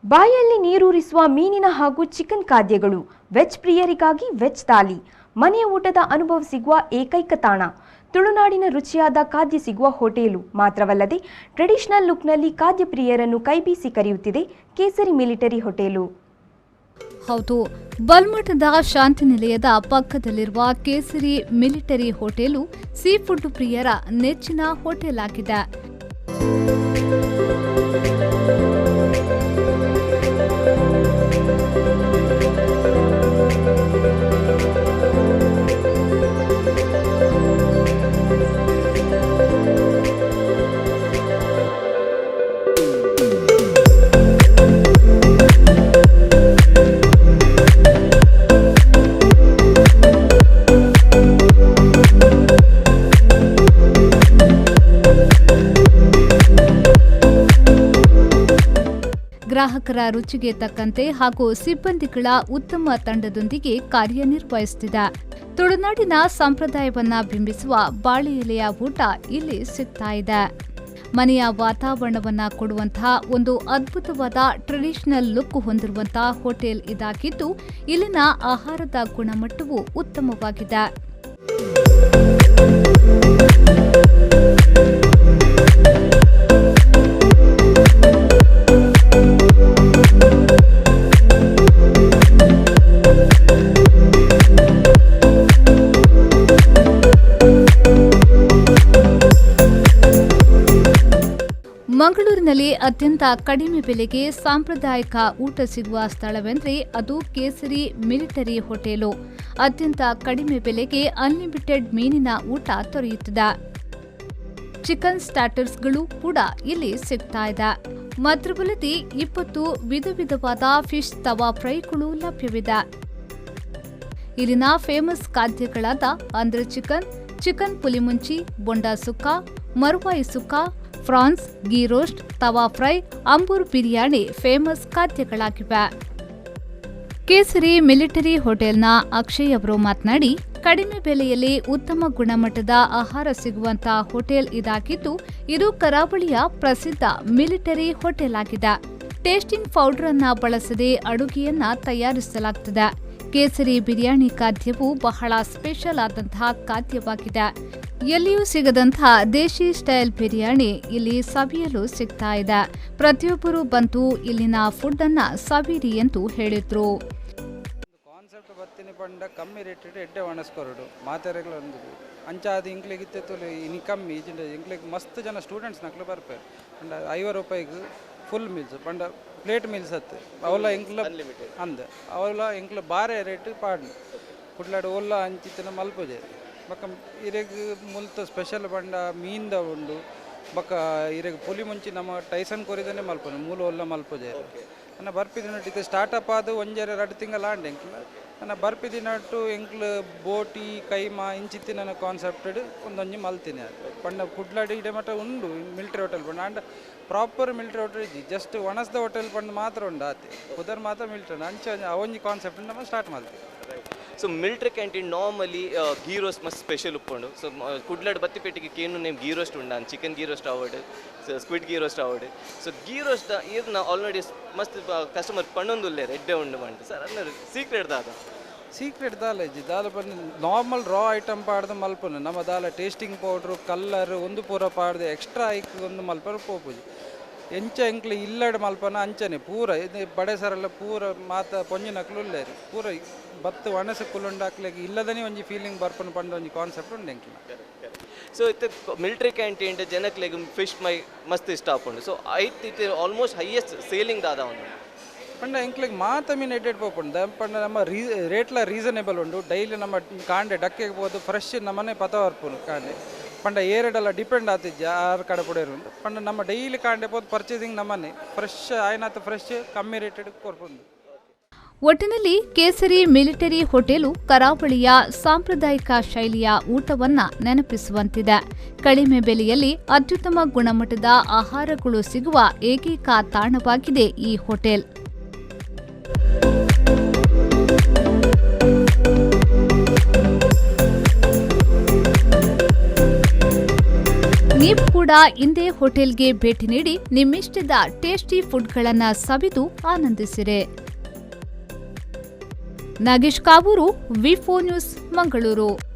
ಬಾಯಲ್ಲಿ ನೀರೂರಿಸುವ ಮೀನಿನ ಹಾಗೂ ಚಿಕನ್ ಖಾದ್ಯಗಳು, ವೆಜ್ ಪ್ರಿಯರಿಗಾಗಿ ವೆಜ್ ಥಾಲಿ, ಮನೆಯ ಊಟದ ಅನುಭವ ಸಿಗುವ ಏಕೈಕ ತಾಣ, ತುಳುನಾಡಿನ ರುಚಿಯಾದ ಖಾದ್ಯ ಸಿಗುವ ಹೋಟೆಲು ಮಾತ್ರವಲ್ಲದೆ ಟ್ರೆಡಿಷನಲ್ ಲುಕ್ನಲ್ಲಿ ಖಾದ್ಯ ಪ್ರಿಯರನ್ನು ಕೈಬೀಸಿ ಕರೆಯುತ್ತಿದೆ ಕೇಸರಿ ಮಿಲಿಟರಿ ಹೋಟೆಲು. ಹೌದು, ಬಲ್ಮಠದ ಶಾಂತಿ ನಿಲಯದ ಪಕ್ಕದಲ್ಲಿರುವ ಕೇಸರಿ ಮಿಲಿಟರಿ ಹೋಟೆಲು ಸೀ ಫುಡ್ ಪ್ರಿಯರ ನೆಚ್ಚಿನ ಹೋಟೆಲ್ ಆಗಿದೆ. ಗ್ರಾಹಕರ ರುಚಿಗೆ ತಕ್ಕಂತೆ ಹಾಗೂ ಸಿಬ್ಬಂದಿಗಳ ಉತ್ತಮ ತಂಡದೊಂದಿಗೆ ಕಾರ್ಯನಿರ್ವಹಿಸುತ್ತಿದೆ. ತುಳುನಾಡಿನ ಸಂಪ್ರದಾಯವನ್ನ ಬಿಂಬಿಸುವ ಬಾಳೆ ಎಲೆಯ ಊಟ ಇಲ್ಲಿ ಸಿಗ್ತಾ ಇದೆ. ಮನೆಯ ವಾತಾವರಣವನ್ನ ಕೊಡುವಂತಹ ಒಂದು ಅದ್ಭುತವಾದ ಟ್ರೆಡಿಷನಲ್ ಲುಕ್ ಹೊಂದಿರುವಂತಹ ಹೋಟೆಲ್ ಇದಾಗಿದ್ದು, ಇಲ್ಲಿನ ಆಹಾರದ ಗುಣಮಟ್ಟವು ಉತ್ತಮವಾಗಿದೆ. ಮಂಗಳೂರಿನಲ್ಲಿ ಅತ್ಯಂತ ಕಡಿಮೆ ಬೆಲೆಗೆ ಸಾಂಪ್ರದಾಯಿಕ ಊಟ ಸಿಗುವ ಸ್ಥಳವೆಂದರೆ ಅದು ಕೇಸರಿ ಮಿಲಿಟರಿ ಹೋಟೆಲು. ಅತ್ಯಂತ ಕಡಿಮೆ ಬೆಲೆಗೆ ಅನ್ಲಿಮಿಟೆಡ್ ಮೀನಿನ ಊಟ ದೊರೆಯುತ್ತಿದೆ. ಚಿಕನ್ ಸ್ಟಾರ್ಟರ್ಸ್ಗಳು ಕೂಡ ಇಲ್ಲಿ ಸಿಗ್ತಾ ಇದೆ. ಮಾತ್ರವಲ್ಲದೆ 20 ವಿಧ ವಿಧವಾದ ಫಿಶ್ ತವಾ ಫ್ರೈಗಳು ಲಭ್ಯವಿದೆ. ಇಲ್ಲಿನ ಫೇಮಸ್ ಖಾದ್ಯಗಳಾದ ಆಂಧ್ರ ಚಿಕನ್, ಚಿಕನ್ ಪುಲಿಮುಂಚಿ, ಬೊಂಡಾ ಸುಕ್ಕ, ಮರುವಾಯಿ ಸುಕ್ಕ, prawns, ghee roast, tawa fry, Ambur biryani famous ಖಾದ್ಯಗಳಾಗಿವೆ. ಕೇಸರಿ ಮಿಲಿಟರಿ ಹೋಟೆಲ್ನ ಅಕ್ಷಯ್ ಅವರು ಮಾತನಾಡಿ, ಕಡಿಮೆ ಬೆಲೆಯಲ್ಲಿ ಉತ್ತಮ ಗುಣಮಟ್ಟದ ಆಹಾರ ಸಿಗುವಂತಹ ಹೋಟೆಲ್ ಇದಾಗಿದ್ದು, ಇದು ಕರಾವಳಿಯ ಪ್ರಸಿದ್ಧ ಮಿಲಿಟರಿ ಹೋಟೆಲ್ ಆಗಿದೆ. ಟೇಸ್ಟಿಂಗ್ ಪೌಡರ್ ಅನ್ನ ಬಳಸದೆ ಅಡುಗೆಯನ್ನ ತಯಾರಿಸಲಾಗುತ್ತದೆ. ಕೇಸರಿ ಬಿರಿಯಾನಿ ಖಾದ್ಯವು ಬಹಳ ಸ್ಪೆಷಲ್ ಆದಂತಹ ಖಾದ್ಯವಾಗಿದೆ. ಎಲ್ಲಿಯೂ ಸಿಗದಂತಹ ದೇಶಿ ಸ್ಟೈಲ್ ಬಿರಿಯಾನಿ ಇಲ್ಲಿ ಸವಿಯಲು ಸಿಗ್ತಾ ಇದೆ. ಪ್ರತಿಯೊಬ್ಬರೂ ಬಂದು ಇಲ್ಲಿನ ಫುಡ್ ಅನ್ನ ಸವಿರಿ ಎಂದು ಹೇಳಿದ್ರು. ಕಾನ್ಸೆಪ್ಟ್ ಬತ್ತಿನ ಪಂಡ ಕಮ್ಮಿ ರೇಟ್ ಎಡ್ಡೆ ಒಣಸ್ಕೊರಡು ಮಾತೆರೆಗ್ಲ ಒಂದು ಅಂಚಾದ ಇಂಕ್ಲೆಗ್ ಇತ್ತೆ ತುಲು ಇನಿ ಕಮ್ಮಿ ಇಜಿಂಡ ಇಂಕ್ಲೆಗ್ ಮಸ್ತ್ ಜನ ಸ್ಟೂಡೆಂಟ್ಸ್ ನಕ್ಲು ಬರ್ಪೇರು. ಪಂಡ 50 ರೂಪಾಯಿಗೆ ಫುಲ್ ಮೀಲ್ಸ್, ಪಂಡ ಪ್ಲೇಟ್ ಮೀಲ್ಸ್ ಅತ್ತೆ ಅವಲ ಎಂಕ್ಲ ಅಂದ ಅವಲ ಎಂಕ್ಲ ಬಾರೆ ರೇಟ್ ಪಾಡ್ನು ಕುಡ್ಲಾಡು ಓಲ್ಲ ಅಂಚಿತ್ತಿನ ಮಲ್ಪುಜೆ. ಬೊಕ್ಕ ಇರೆಗ್ ಮುಲ್ತ ಸ್ಪೆಷಲ್ ಪಂಡ ಮೀನ್ದ ಉಂಡು. ಬೊಕ್ಕ ಇರೆಗ್ ಪುಲಿ ಮುಂಚಿ ನಮ್ಮ ಟೈಸನ್ ಕೊರಿದನೆ ಮಲ್ಪುನು ಮೂಲ ಒಲ್ಲ ಮಲ್ಪುಜೆ. ನನ್ನ ಬರ್ಪಿ ದಿನಟ್ಟು ಇತ್ತೆ ಸ್ಟಾರ್ಟಪ್ ಆದ್ ಒಂಜರೆ 2 ತಿಂಗಳ ಆಂಡ್ ಎಂಕ್ಲ. ನನ್ನ ಬರ್ಪಿ ದಿನಟ್ಟು ಎಂಕ್ಲ ಬೋಟಿ ಕೈಮಾ ಇಂಚಿತ್ತಿ ನನ್ನ ಕಾನ್ಸೆಪ್ಟೆಡ್ ಒಂದೊಂಜಿ ಮಲ್ತಿನಿ. ಅದು ಪಂಡ ಕುಡ್ಲಾಡಿ ಇಡೆ ಮಟ್ಟ ಉಂಡು ಮಿಲಿಟರಿ ಹೋಟೆಲ್ ಪಂಡ ಆಂಡ ಪ್ರಾಪರ್ ಮಿಲಿಟರಿ ಹೋಟೆಲ್ ಇಜ್ಜಿ, ಜಸ್ಟ್ ಒಣಸ್ದ ಹೋಟೆಲ್ ಪಂಡ ಮಾತ್ರ ಉಂಡು ಆತೆ ಪುದರ್ ಮಾತ್ರ ಮಿಲಿಟರಿ ಅಂಚ ಅವೊಂಜಿ ಕಾನ್ಸೆಪ್ಟ್ ನಮ್ಮ ಸ್ಟಾರ್ಟ್ ಮಲ್ತಿ. So military canteen normally ghee roast ಮಸ್ತ್ ಸ್ಪೆಷಲ್ ಉಪ್ಪುಂಡು. ಸೊ ಕುಡ್ಲಾಡ್ ಬತ್ತಿಪೇಟೆಗೆ ಕೇನು ನೇಮ್ ಗೀ ರೋಸ್ಟ್ ಉಂಡು, ಚಿಕನ್ ಗೀ ರೋಸ್ಟ್ ಆವಡ್, ಸೊ ಸ್ಕ್ವಿಡ್ ಗೀ ರೋಸ್ಟ್ ಆವಡ್. ಸೊ ಗೀ ರೋಸ್ಟ್ ಈರ್ನ ಆಲ್ರೆಡಿ ಮಸ್ತ್ ಕಸ್ಟಮರ್ ಪಣ್ಣೊಂದುಲ್ಲೇರು ಎಡ್ಡೆ ಉಂಡು ಮಂಟು ಸರ್. ಅನ್ನ ಸೀಕ್ರೆಟ್ ದಾದ? ಸೀಕ್ರೆಟ್ ದಾಲ ಇಜ್ಜಿ, ದಾಲ ಪಂಡ ನಾರ್ಮಲ್ ರಾ ಐಟಮ್ ಪಾಡ್ದು ಮಲ್ಪುನು. ನಮ್ಮ ದಾಲ ಟೇಸ್ಟಿಂಗ್ ಪೌಡ್ರು ಕಲ್ಲರ್ ಒಂದು ಪೂರ ಪಾಡ್ದು ಎಕ್ಸ್ಟ್ರಾ ಐಕ್ ಒಂದು ಮಲ್ಪರು ಪೋಪುಜಿ. ಎಂಚ ಎಂಕ್ಲೆ ಇಲ್ಲಡ್ ಮಲ್ಪನ ಅಂಚನೆ ಪೂರ ಇದು ಬಡೆ ಸರಲ್ಲ ಪೂರ ಮಾತ ಪೊಂಜಿನಕ್ಲು ಉಲ್ಲೇರು ಪೂರ ಬತ್ತು ಒಣಸು ಕುಲ್ಲುಂಡಾಕ್ಲೆಗ್ ಇಲ್ಲದನೇ ಒಂಜಿ ಫೀಲಿಂಗ್ ಬರ್ಪುನು ಪಂಡ ಒಂಜಿ ಕಾನ್ಸೆಪ್ಟ್ ಉಂಡು ಎಂಕ್ಲ. ಸೊ ಇತ್ತೆ ಮಿಲಿಟರಿ ಕ್ಯಾಂಟೀನ್ ಜನಕ್ಲೆಗ್ ಫಿಶ್ ಮೈ ಮಸ್ತ್ ಇಷ್ಟ ಆಪುಂಡು. ಸೊ ಐತ್ ಇತ್ತೆ ಆಲ್ಮೋಸ್ಟ್ ಹೈಯೆಸ್ಟ್ ಸೇಲಿಂಗ್ ದಾದ ಉಂಡು. ಪಂಡ ಎಂಕ್ಲೆಗ್ ಮಾತ ಮೀನ್ ಎಡ್ಡೆಡ್ ಪೋಪುಂಡು. ಪಂಡ ನಮ್ಮ ರೇಟ್ಲ ರೀಸನೇಬಲ್ ಉಂಡು. ಡೈಲಿ ನಮ್ಮ ಕಾಂಡೆ ಡಕ್ಕೆಗೆ ಪೋದು ಫ್ರೆಶ್ ನಮ್ಮನೆ ಪತ ಬರ್ಪುನು ಕಾಂಡೆ. ಪಂಡ ಏರೆಡೆಲ್ಲ ಡಿಪೆಂಡ್ ಆತಿಜ್ಜ ಆರು ಕಡೆ ಪುಡೇರು ಉಂಡು. ಪಂಡ ನಮ್ಮ ಡೈಲಿ ಕಾಂಡೆ ಪೋದು ಪರ್ಚೇಸಿಂಗ್ ನಮ್ಮನೆ ಫ್ರೆಶ್ ಆಯ್ನಾತ ಫ್ರೆಶ್ ಕಮ್ಮಿ ರೇಟೆಡ್ ಕೊರ್ಪುಂಡು. ಒಟ್ಟಿನಲ್ಲಿ ಕೇಸರಿ ಮಿಲಿಟರಿ ಹೋಟೆಲು ಕರಾವಳಿಯ ಸಾಂಪ್ರದಾಯಿಕ ಶೈಲಿಯ ಊಟವನ್ನ ನೆನಪಿಸುವಂತಿದೆ. ಕಡಿಮೆ ಬೆಲೆಯಲ್ಲಿ ಅತ್ಯುತ್ತಮ ಗುಣಮಟ್ಟದ ಆಹಾರಗಳು ಸಿಗುವ ಏಕೈಕ ತಾಣವಾಗಿದೆ ಈ ಹೋಟೆಲ್. ನೀವು ಕೂಡ ಕೂಡ ಇಂದೇ ಹೋಟೆಲ್ಗೆ ಭೇಟಿ ನೀಡಿ ನಿಮ್ಮಿಷ್ಟದ ಟೇಸ್ಟಿ ಫುಡ್ಗಳನ್ನು ಸವಿದು ಆನಂದಿಸಿರಿ. Nagesh Kavoor, V news, Mangaluru.